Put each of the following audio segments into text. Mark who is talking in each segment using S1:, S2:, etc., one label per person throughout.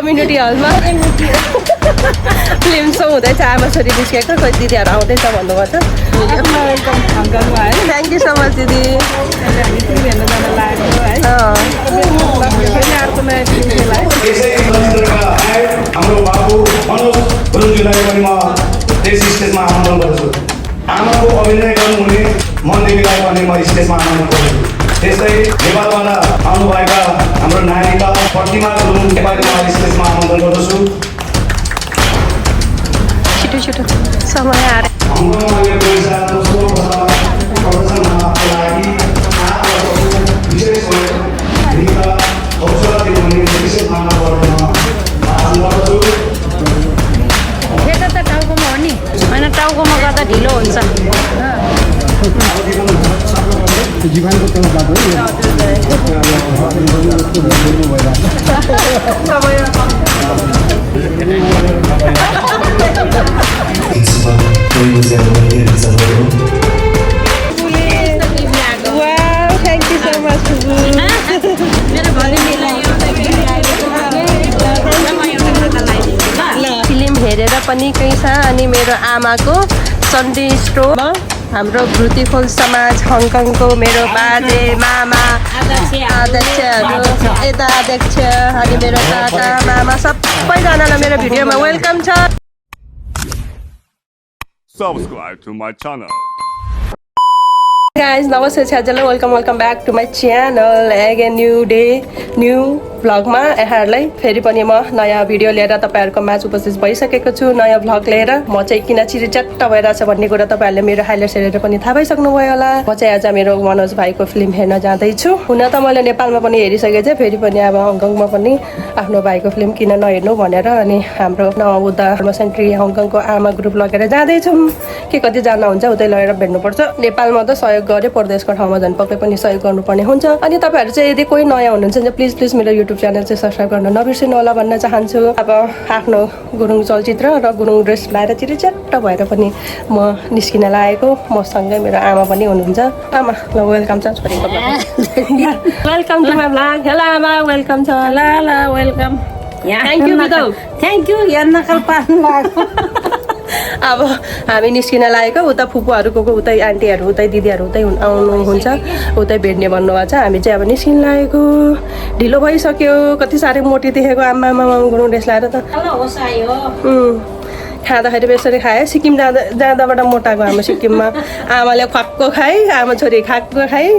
S1: Community हलमा film so हुँदैछ आमा छोरी निस्केको कोही दिदीहरू आउँदैछ भन्नुभएको थ्याङ्क यू सो मच दिदी
S2: हाम्रो बाबु मनोज गुरुङज्यूलाई पनि म त्यस स्टेजमा आमन्त्रण गर्छु आमाको अभिनय गर्नुहुने मनदेवीलाई पनि म स्टेजमा आमन्त्रण गर्छु त्यस्तै नेपालबाट आउनुभएका हाम्रो नानीका प्रतिमा गुरुङ नेपाली म स्टेजमा आमन्त्रण गर्दछु
S1: छिटो छिटो समय आएर टाउकोमा गर्दा ढिलो हुन्छ
S3: जीवनको तल बाटो
S1: thank you so much film हेरेर पनि केही छ अनि मेरो आमाको सन्डे स्टोरमा हाम्रो भ्रुतिफुल समाज हङकङको मेरो बाजे मामा अध्यक्षहरू यता अध्यक्ष अनि मेरो काका मामा सबैजनालाई मेरो भिडियोमा वेलकम छ
S4: Subscribe to my channel.
S1: Guys, नमस्ते छ्याजलाई welcome back to my channel again new day new भ्लगमा यहाँहरूलाई फेरि पनि म नयाँ भिडियो लिएर तपाईँहरूको माझ उपस्थित भइसकेको छु नयाँ भ्लग लिएर म चाहिँ किन चिरिचट्ट भइरहेछ भन्ने कुरा तपाईँहरूले मेरो हाइलाइट्स हेरेर पनि थाहा पाइसक्नुभयो होला म चाहिँ आज मेरो मनोज भाइको फिल्म हेर्न जाँदैछु हुन त मैले नेपालमा पनि हेरिसकेको थिएँ फेरि पनि अब हङकङमा पनि आफ्नो भाइको फिल्म किन नहेर्नु भनेर अनि हाम्रो नवबुद्ध धर्म सेन्ट्री हङकङको आमा ग्रुप लगेर जाँदैछौँ के कति जान हुन्छ उतै लगेर भेट्नुपर्छ नेपालमा त सहयोग गऱ्यो परदेशको ठाउँमा झन् पक्कै पनि सहयोग गर्नुपर्ने हुन्छ अनि तपाईँहरू चाहिँ यदि कोही नयाँ हुनुहुन्छ भने प्लिज मेरो युट्युब च्यानल चाहिँ सब्सक्राइब गर्न नबिर्सिनु होला भन्न चाहन्छु अब आफ्नो गुरुङ चलचित्र र गुरुङ ड्रेस लाएर चिरिचट्ट भएर पनि म निस्किन लागेको मसँगै मेरो आमा पनि हुनुहुन्छ आमा ल वेलकम छ छोरीको welcome to my vlog hello आमा वेलकम छ
S5: ल वेलकम
S1: थ्याङ्क यू बिदाउ
S5: थ्याङ्क यू हेर्नका पार्नु भएको
S1: अब हामी निस्किन लागेको उता फुपूहरूको उतै आन्टीहरू उतै दिदीहरू उतै आउनुहुन्छ उतै भेट्ने भन्नुभएको छ हामी चाहिँ अब निस्किन लागेको ढिलो भइसक्यो कति साह्रै मोटी देखेको आमा गुरुङ ड्रेस लाएर त खाँदाखेरि बेसरी खायो सिक्किम जाँदाबाट मोटाएको हाम्रो सिक्किममा आमाले खाएको खाएँ आमा छोरी खाएको खाएँ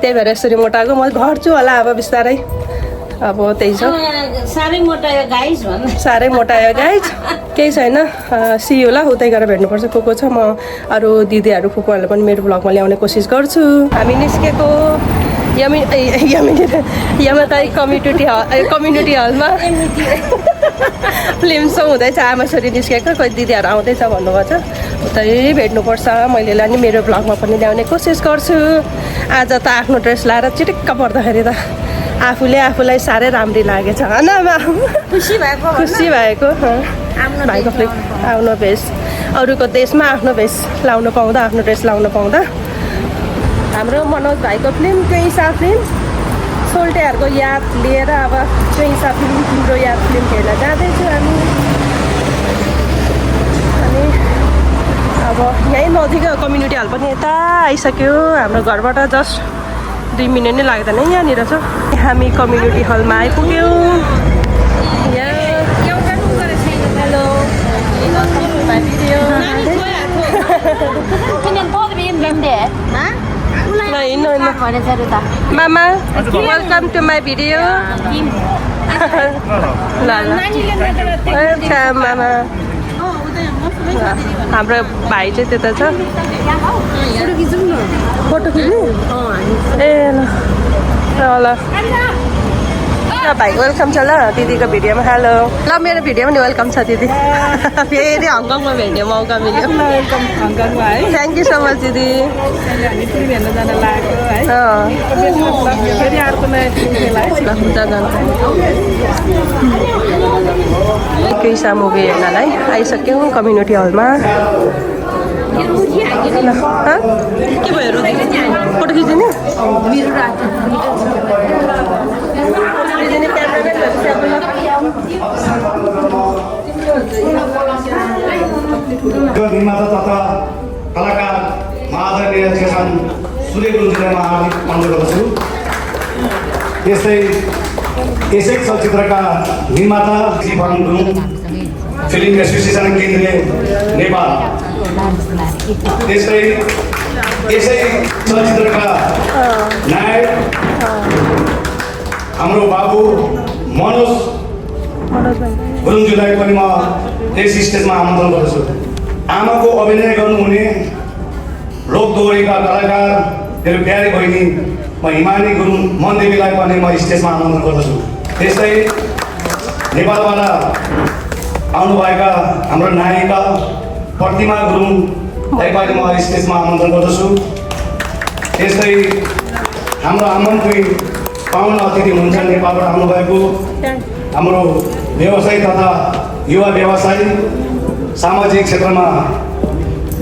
S1: त्यही भएर यसरी मोटाएको म घट्छु होला अब बिस्तारै अब त्यही छ
S5: साह्रै मोटायो
S1: गाइज केही छैन सियो ल उतै गएर भेट्नुपर्छ को छ म अरू दिदीहरू फुपूहरूलाई पनि मेरो ब्लगमा ल्याउने कोसिस गर्छु हामी निस्केको यमताई कम्युनिटी हलमा फिल्म सो हुँदैछ आमा छोरी निस्केको कोही दिदीहरू आउँदैछ भन्नुभएको छ उतै भेट्नुपर्छ मैले नि मेरो ब्लगमा पनि ल्याउने कोसिस गर्छु आज त आफ्नो ड्रेस लाएर चिटिक्क पर्दाखेरि त आफूलाई साह्रै राम्री लागेछ होइन खुसी भएको भाइको फिल्म आफ्नो भेष अरूको देशमा आफ्नो भेष लाउनु पाउँदा आफ्नो ड्रेस लाउनु पाउँदा हाम्रो मनोज भाइको फिल्म चुइसा फिल्म सोल्टेहरूको याद लिएर अब चुइसा फिल्म तिम्रो याद फिल्म हेर्न जाँदैछु हामी अनि अब यहीँ नजिकै कम्युनिटी हल पनि यता आइसक्यो हाम्रो घरबाट जस्ट 2 मिनट नै लाग्दैन यहाँनिर छ हामी कम्युनिटी हलमा आइपुग्यौँ मामा वेलकम टु माई भिडियो ल मामा हाम्रो भाइ चाहिँ त्यता छ फोटो खिच्नु ए ल भाइ वेलकम छ ल दिदीको भिडियोमा हेलो ल मेरो भिडियोमा नि वेलकम छ दिदी फेरि हङकङमा भेट्ने मौका मिल्यो थ्याङ्क यू सो मच दिदी कैसा मुभी हेर्नलाई आइसक्यौँ कम्युनिटी हलमा के भयो फोटो खिचिने
S2: निर्माता तथा कलाकार महाआदरणीय चेतन सूर्य गुरुजीलाई म हार्दिक अनुरोध गर्दछु। यसै चलचित्रका निर्माता जीवन गुरुङ, फिल्म एसोसिएसन केन्द्र नेपाल, यसै चलचित्रका नायक हाम्रो बाबु मनोज गुरुङज्यूलाई पनि म यस स्टेजमा आमन्त्रण गर्दछु। आमाको अभिनय गर्नुहुने लोकदोहोरीका कलाकार मेरो प्यारी बहिनी म हिमानी गुरुङ मनदेवीलाई पनि म स्टेजमा आमन्त्रण गर्दछु। त्यस्तै नेपालबाट आउनुभएका हाम्रो नायिका प्रतिमा गुरुङलाई पनि म स्टेजमा आमन्त्रण गर्दछु। त्यस्तै हाम्रो आमन्त्रित पाहुना अतिथि हुनुहुन्छ नेपालबाट आउनुभएको हाम्रो व्यवसायी तथा युवा व्यवसायी सामाजिक क्षेत्रमा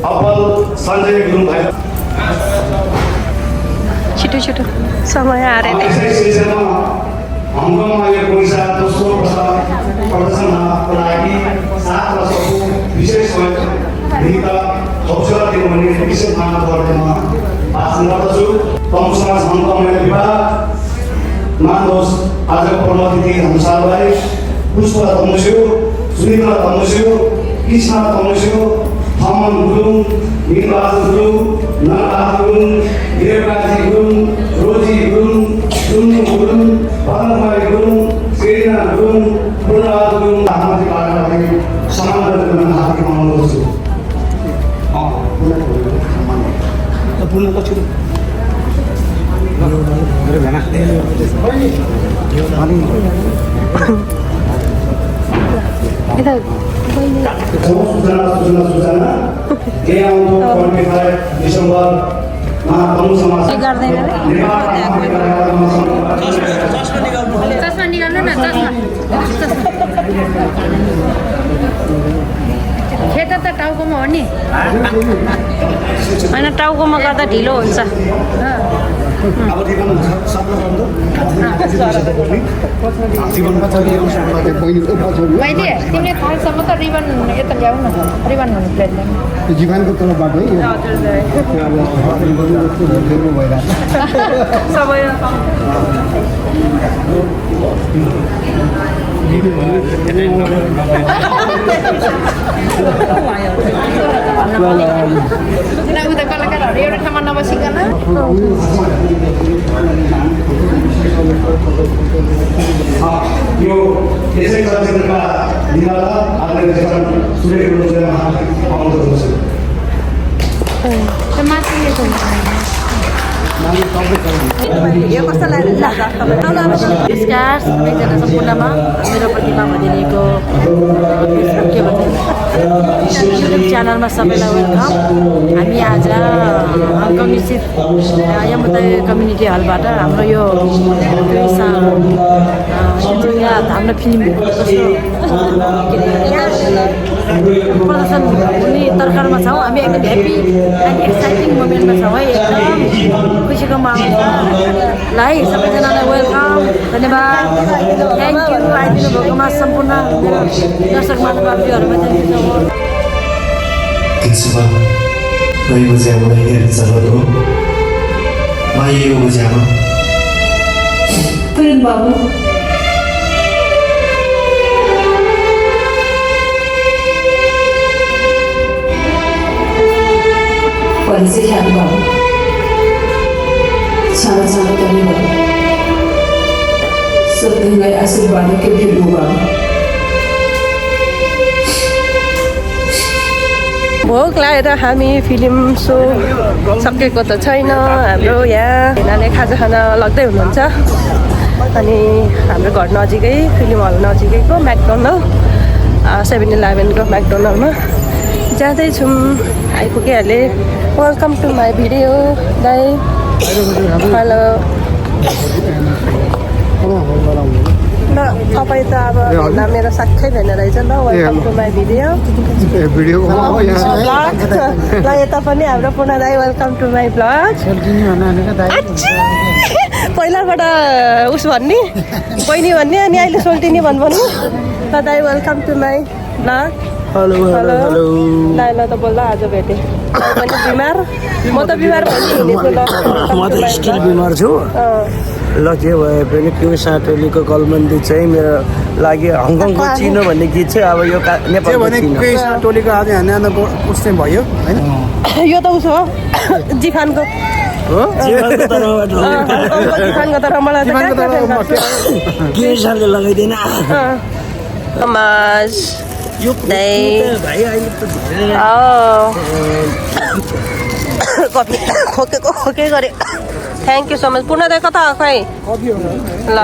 S2: अब्बल सञ्जय गुरुङ भाइ।
S1: छिटो छिटो समय हारेर
S2: हङकङमा यो पैसा दोस्रो प्रदर्शनको लागि 7 वर्षको विशेष सहयोग हौसला दिनुहुने विशेष मानवबाट म भाषण गर्दछु। प्रमुख समाज हङकङ महिला विभाग मानदोष आजको प्रमुख अतिथि हाम्रो साथीभाइ पुष्पा तमुस्यो, सुनिता तमुस्यो, कृष्ण तमुस्यो, थमन गुरुङ, मीरबहादुर गुरुङ, नरबहादुर गुरुङ, देवराजी गुरुङ, रोजी गुरुङ, सुन्नु गुरुङ, भरतबाई गुरुङ, सेरिना गुरुङ, पूर्णबहादुर गुरुङ सामाजिक कलाकारलाई सम्मान गर्न हार्दिक अनुरोध गर्छु। सूचना के आउँदो 25 डिसेम्बरमा प्रमुख समाज
S6: चस्मा निकाल्नु न, खेत त टाउकोमा हो नि,
S5: होइन टाउकोमा गर्दा ढिलो हुन्छ।
S6: मैले तिमीले थालसम्म त रिबन यता ल्याउ न, रिबन हुनु प्लेट ल्याउनु।
S3: जीवनको तलबाट है यो
S1: समय
S6: उता कलाकारहरू एउटा ठाउँमा नबसिकन
S2: यो यसै चलचित्रका निर्माता आदरणीय चेतन सूर्य गुरुङज्यूलाई हार्दिक अनुरोध गर्दछु।
S1: यो कस्तो लाग्यो?
S6: नमस्कार सबैजना सम्पूर्णमा मेरो प्रतिमा भनिदिएको के भन्छ युट्युब च्यानलमा सबैलाई वेलकम। हामी आज हङकङ स्थित यमुना कम्युनिटी हलबाट हाम्रो यो हाम्रो फिल्म प्रदर्शन हुने तर्खरमा छौँ। हामी एकदम ह्याप्पी एन्ड एक्साइटिङ मोमेन्टमा छौँ है, एकदम खुसीको माहौललाई सबैजनालाई वेलकम, धन्यवाद, थ्याङ्क यू। आइदिनु भएकोमा सम्पूर्ण मेरो दर्शक महानुभावजीहरूमा थ्याङ्क यू।
S7: त्यसो भए गएको ज्यामलाई हेर्न चाहनु हो माइएको ज्याम
S8: प्रेम बाबु परिचय ख्यात बाबु सानो सानो पनि भयो सत्यलाई आशीर्वाद के फिर्नु बाबु।
S1: भोक लागेर हामी फिल्म सो सकेको त छैन। हाम्रो यहाँ नानी खाजा खाना लाग्दै हुनुहुन्छ अनि हाम्रो घर नजिकै फिल्म हल नजिकैको म्याकडोनल्ड 7-11को म्याकडोनल्डमा जाँदैछौँ। आइपुगिहाले। वेलकम टु माई भिडियो दाई। हेलो। ल तपाईँ त अब मेरो साख्यै भेन रहेछ। ल वेलकम टु माई भिडियो। ल यता पनि हाम्रो पुना दाई वेलकम टु माई ब्लग। पहिलाबाट उस भन्ने बहिनी भन्ने अनि अहिले सोल्टिनी भन्नु ल दाइ welcome to my vlog hello hello ल ल त बोल्दा आज भेटेँ पनि बिमार म त बिमार भइहिँडेछु ल
S9: म त स्टिल बिमार छु ल के भए पनि त्यो साटोलीको कलबन्दी चाहिँ मेरो लागि हङकङको चिनो भन्ने गीत चाहिँ अब यो नेपालको चिनो
S3: टोलीको आज हान्ने पुस चाहिँ भयो होइन
S1: यो त उसो हो जिफानको
S9: हो
S1: जिफानको तर मलाई
S9: के सालले लगाइदिएन
S1: समाज
S9: यो भाइ अहिले त
S1: कफी खोके गरे थ्याङ्क यू सो मच पूर्ण दाइ कता खै ल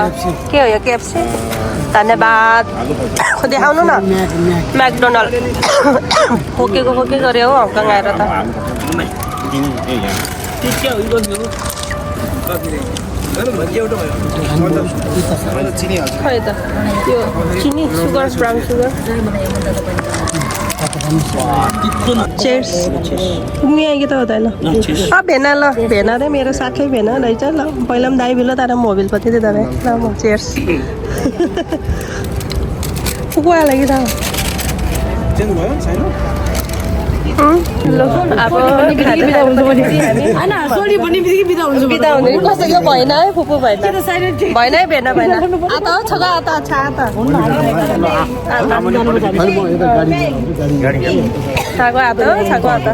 S1: के हो यो केएफसी धन्यवाद देखाउनु न म्याकडोनल्ड खोके गरे हो हङकङ आएर त खै त यो चिनी सुगर ब्राउन सुगर चेयर्स पुग्ने त हुँदैन भेना ल भेना रे मेरो साथै भेना रहेछ ल पहिला पनि दाइ बिल तर मोबिल पति त दाइ ल म चेयर्स पुग्यो लागि त बिदा हुने कसै यो भएन है फुपू भएन भएन है भेना भएन आता हो छगा आता छा आता छाको आता छाको आता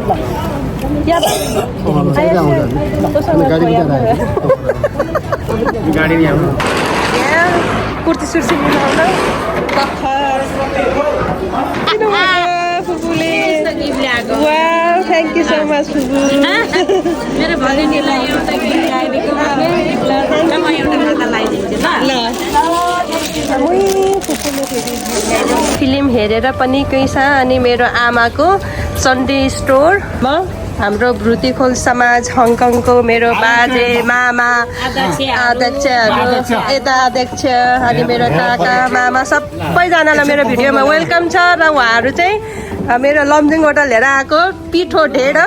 S1: कुर्ती सुर्ती मिलाउन फुपूले थ्याङ्क यू सो मच फुपू
S6: मेरो भगिनीलाई एउटा गीत गाइदिएको म एउटा खाता लगाइदिन्छु
S1: फिल्म हेरेर पनि कैसा अनि मेरो आमाको सन्डे स्टोरमा हाम्रो भ्रुतिखोल समाज हङकङको मेरो बाजे मामा अध्यक्षहरू यता अध्यक्ष अनि मेरो काका मामा सबैजनालाई मेरो भिडियोमा वेलकम छ र उहाँहरू चाहिँ मेरो लमजुङबाट लिएर आएको पिठो ढेँडो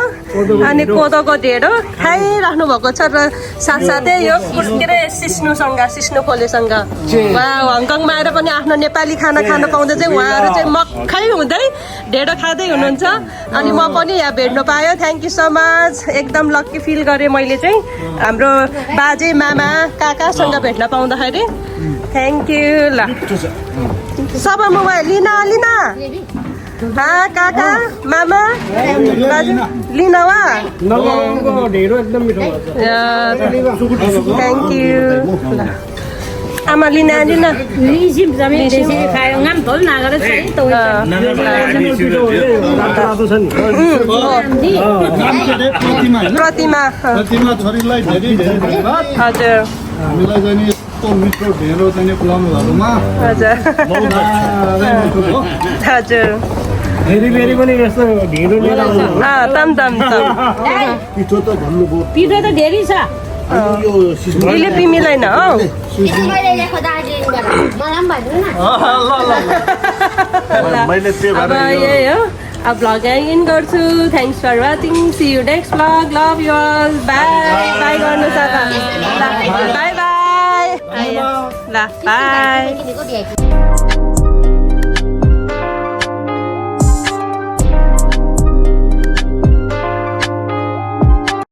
S1: अनि कोदोको ढेँडो खाइराख्नु भएको छ र साथसाथै यो के अरे सिस्नु खोलेसँग उहाँ हङकङमा आएर पनि आफ्नो नेपाली खाना खानु पाउँदा चाहिँ उहाँहरू चाहिँ मक्खै हुँदै ढेँडो खाँदै हुनुहुन्छ अनि म पनि यहाँ भेट्नु पायो थ्याङ्क यू सो मच एकदम लक्की फिल गरेँ मैले चाहिँ हाम्रो बाजे मामा काकासँग भेट्न पाउँदाखेरि थ्याङ्क यू ल सब मोबाइल लिना काका मामा बाजे लिन वा थ्याङ्क यू आमा लिना प्रतिमा
S3: छोरीलाई धेरै धेरै धन्यवाद
S1: हजुर
S3: हामीलाई चाहिँ यस्तो मिठो ढेँडो चाहिँ खुवाउनुहरूमा
S1: हजुर हजुर
S9: फेरि पनि यस्तो ढिँडो लिएर
S1: तम
S3: पिठो त भन्नुभयो
S6: पिठो त धेरै छ
S1: अहिले तिमीलाई न हौ अब यही हो अब भ्लग इन गर्छु thanks for watching see you next vlog love you all bye bye गर्नु छ बाई बाई ल बाई